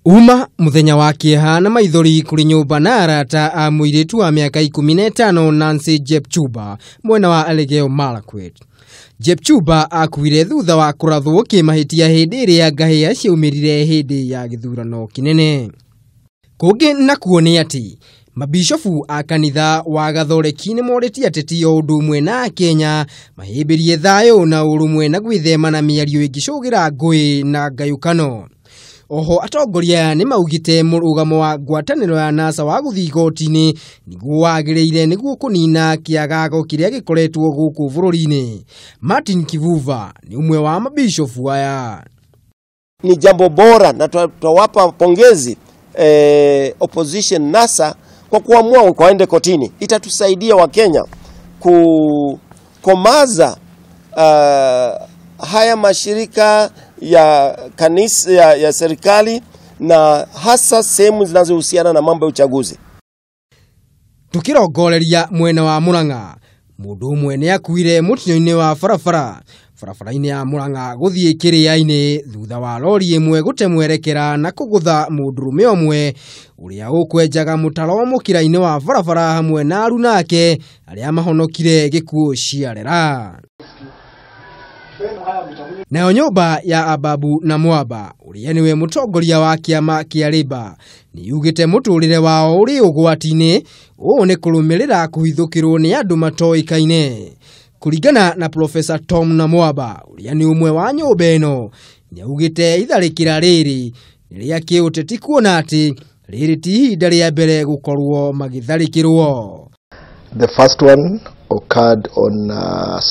Uma muthenya wa kieha na maithori kuri nyumba na arata a muiritu wa miaka 15 Nancy Jepchumba mwena wa Elgeyo Marakwet. Jepchumba akuire thutha wa kurathwo kimahitia hindi iria ngahia ciaumirire hindi ya githurano kinene. Kungi nakuo ni ati mabishofu a kanitha wa Gathoreki nĩ morĩtie ateti o ũndũ ũmwe na Kenya mahĩmbĩrie thayũ na ũrũmwe na gwĩthema na mĩario ĩngĩcũgĩra ngũĩ na ngayũkano. Oho atongoria aya nĩ maugĩte mũrũgamo wa ngwatanĩro ya NASA wa gũthiĩ igoti-inĩ nĩguo wagĩrĩire nĩguo kũnina kĩagago kĩrĩa gĩkoretwo gũkũ bũrũri-inĩ. Martin Kivuva ni ũmwe wa mabishofu aya. Ni jambo bora na twawapa pongezi opposition NASA kwa kuamua waende kotini. Itatusaidia Wakenya kukomaza haya mashirika ya kanisa ya serikali na hasa sehemu zinazohusiana na mambo ya uchaguzi. Tukirongoreria mwena wa Murang'a, mundu umwe ni akuire mutino-ini wa barabara barabara-ini ya Murang'a guthie Kiriaini thutha wa lori imwe gute mwerekera na kugutha mundurume umwe uria ukwenjaga mutaro mukira-ini wa barabara hamwe na arunake aria mahonokire gikuo ciarera. Nayo nyumba ya Ababu na Mwamba uria niwe mutongoria wa kiama kia Labour ni yugite muturire wao uri ugwati-ini uu ni kurumirira kuhithukirwo ni andu matoikaine. Kuringana na Professor Tom na Mwamba uria ni umwe wa nyumba ino ni augite itharikira riri ni ria kiuteti kuona ati riri ti ihinda ria mbere gukorwo magitharikirwo. The first one occurred on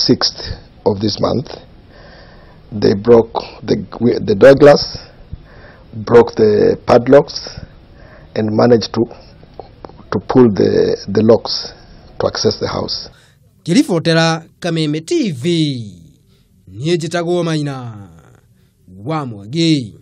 6th of this month. They broke the door glass, broke the padlocks, and managed to pull the locks to access the house. Kiribotera Kameme TV, niĩ njĩtagwo Maina wa Mwangi.